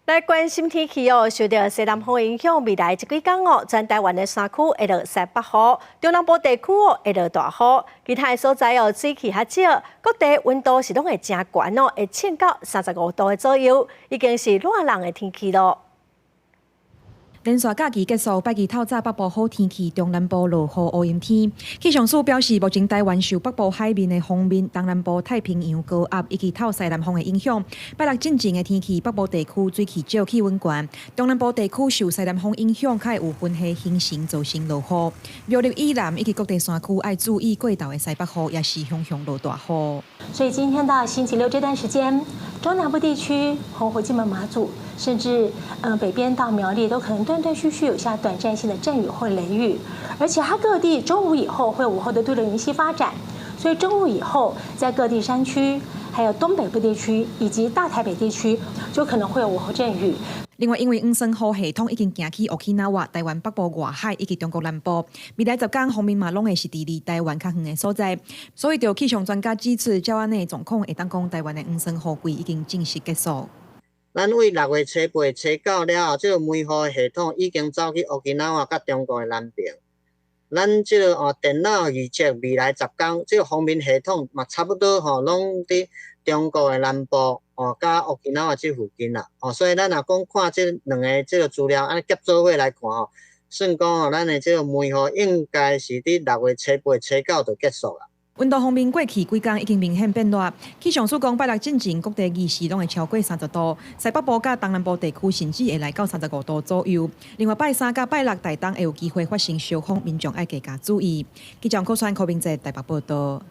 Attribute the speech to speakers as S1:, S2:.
S1: 來關心天氣哦，受著西南風影響，未來這幾工哦，全台灣的山區會落西北雨，中南部地區哦會落大雨，其他的所在哦水汽較少，各地溫度是攏會誠懸哦，會衝到35度的左右，已經是熱人的天氣囉。
S2: 連續假期結束，拜二透早北部好天氣，中南部落雨烏陰天。氣象署表示，目前台灣受北部海面的鋒面、東南部太平洋高壓以及透西南風的影響，拜六進前的天氣，北部地區水汽少，氣溫懸；中南部地區受西南風影響，較會有雲系形成，造成落雨。苗栗以南以及各地山區愛注意過晝的西北雨，抑是雄雄落大雨。
S3: 所以今天到星期六這段時間，中南部地區、澎湖、金門、馬祖，甚至北邊到苗栗，都可能斷斷續續有下短暫性的陣雨或雷雨，而且它各地中午以後會有午後的對流雲系發展，所以中午以後在各地山區、還有東北部地區以及大台北地區，就可能會有午後陣雨。
S2: 另外，因為黃酸雨系統已經行去沖繩灣、台灣北部外海以及中國南部，未來10工鋒面嘛攏會是佇離台灣較遠的所在，所以，著氣象專家指出，照按呢狀況會當講，台灣的黃酸雨季已經正式結束。
S4: 咱佇六月初八、初九了後，這個梅雨系統已經走去沖繩灣佮中國的南邊。咱這個哦電腦預測未來10工，這個鋒面系統嘛差不多吼，攏佇中國的南部哦，佮沖繩灣這附近啦。哦，所以咱若講看這兩个這個資料，按呢夾做伙來看吼，算講吼，咱的這個梅雨應該是佇六月初八、初九就結束啦。
S2: 溫度方面，過去幾工已經明顯變熱。氣象署講，拜六進前各地二時攏會超過30度，西北部佮東南部地區甚至會來到35度左右。另外，拜三佮拜六台東會有機會發生小風，民眾愛加加注意。記者柯川、柯明哲台北報道。